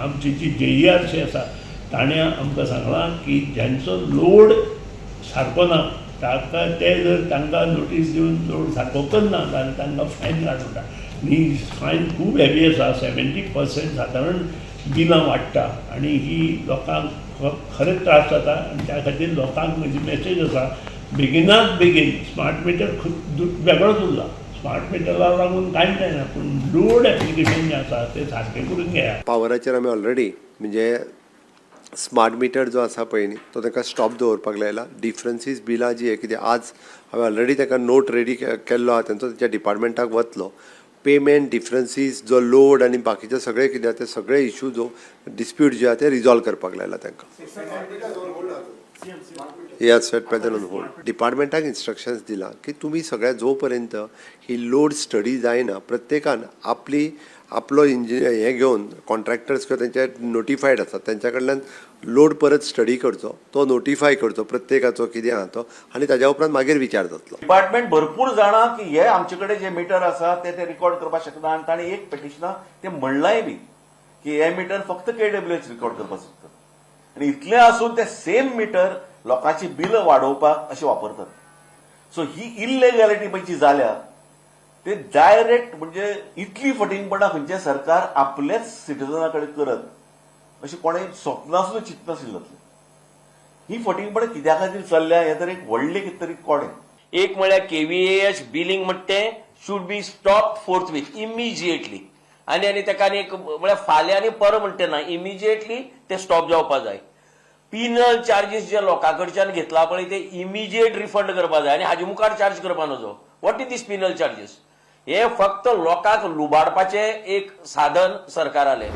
आमची जी जेईआरसी आसा ताणें आमकां सांगलां की ज्यांचो लोड सारको ना ताका ते जर तांकां नोटीस दिवन लोड सारको करना जाल्यार तांकां फायन काडटा आनी फायन खूब हेवी आसा. 70% सादारण बिलां वाडटा आनी ही लोकांक खरेंच त्रास जाता. आनी त्या खातीर लोकांक म्हजी मॅसेज आसा, बेगिनात बेगीन स्मार्ट मिटर वेगळोच उरला. स्मार्ट मिटराक लागून कांयच जायना, पूण लोड एप्लिकेशन जें आसा तें सारकें करून घेयात. पावराचेर आमी ऑलरेडी म्हणजे स्मार्ट मिटर जो आसा पळय न्ही, तो तांकां स्टॉप दवरपाक लायला. डिफरन्सीस बिलां जी कितें, आज हांवें ऑलरेडी ताका नोट रेडी केल्लो आहा तेंचो, तेच्या डिपार्टमेंटाक वतलो. पेमेंट डिफरन्सीस जो लोड आनी बाकीचे सगळे कितें आहा ते सगळे इशू जो डिस्प्यूट जे आहा ते रिजॉल्व करपाक लायला तांकां. Yes, at present on hold. डिपार्टमेंटाक इन्स्ट्रक्शन्स दिला की तुमी सगळ्या जो पर्यंत ही लोड स्टडी जायना, प्रत्येकान आपली आपलो इंजिनियर हें घेवन, कॉन्ट्रॅक्टर्स किंवा तेंचे नोटिफायड आसात तेंच्या कडल्यान लोड परत स्टडी करचो, तो नोटिफाय करचो प्रत्येकाचो कितें आहा तो आनी ताज्या उपरांत मागीर विचार जातलो. डिपार्टमेंट भरपूर जाणा की हे आमचे कडेन जे मिटर आसा ते ते रिकॉर्ड करपाक शकना आनी ताणें एक पिटिशनां ते म्हणलांय बी की हे मिटर फक्त केडब्ल्यूएच रिकॉर्ड करपाक शकता. आनी इतलें आसून ते सेम मिटर लोकांची बिलां वाडोवपाक अशें वापरतात. सो ही इल्लेगॅलिटी पळय जी जाल्या ते डायरेक्ट, म्हणजे इतली फटींगपणां खंयचें सरकार आपल्याच सिटीजना कडेन करत अशें कोणें स्वप्नां सुद्दां चिंतनाशिल्लें. ही फटींगपणां कित्या खातीर चल्ल्या हें तर एक व्हडलें कितें तरी कोडें. एक म्हळ्यार केव्हीएएच बिलिंग म्हणटा तें should be stop forthwith, immediately. आनी ताका आनी एक म्हळ्यार फाल्यां आनी परत म्हणटा ना, इमिजिएटली ते स्टॉप जावपा जाय. पिनल चार्जीस जे लोकां कडच्यान घेतला पळय ते इमिजिएट रिफंड करपा जाय आनी हाजे मुखार चार्ज करपा नजो. What is this penal charges? हे फक्त लोकांक लुबाडपाचें एक साधन सरकारालें.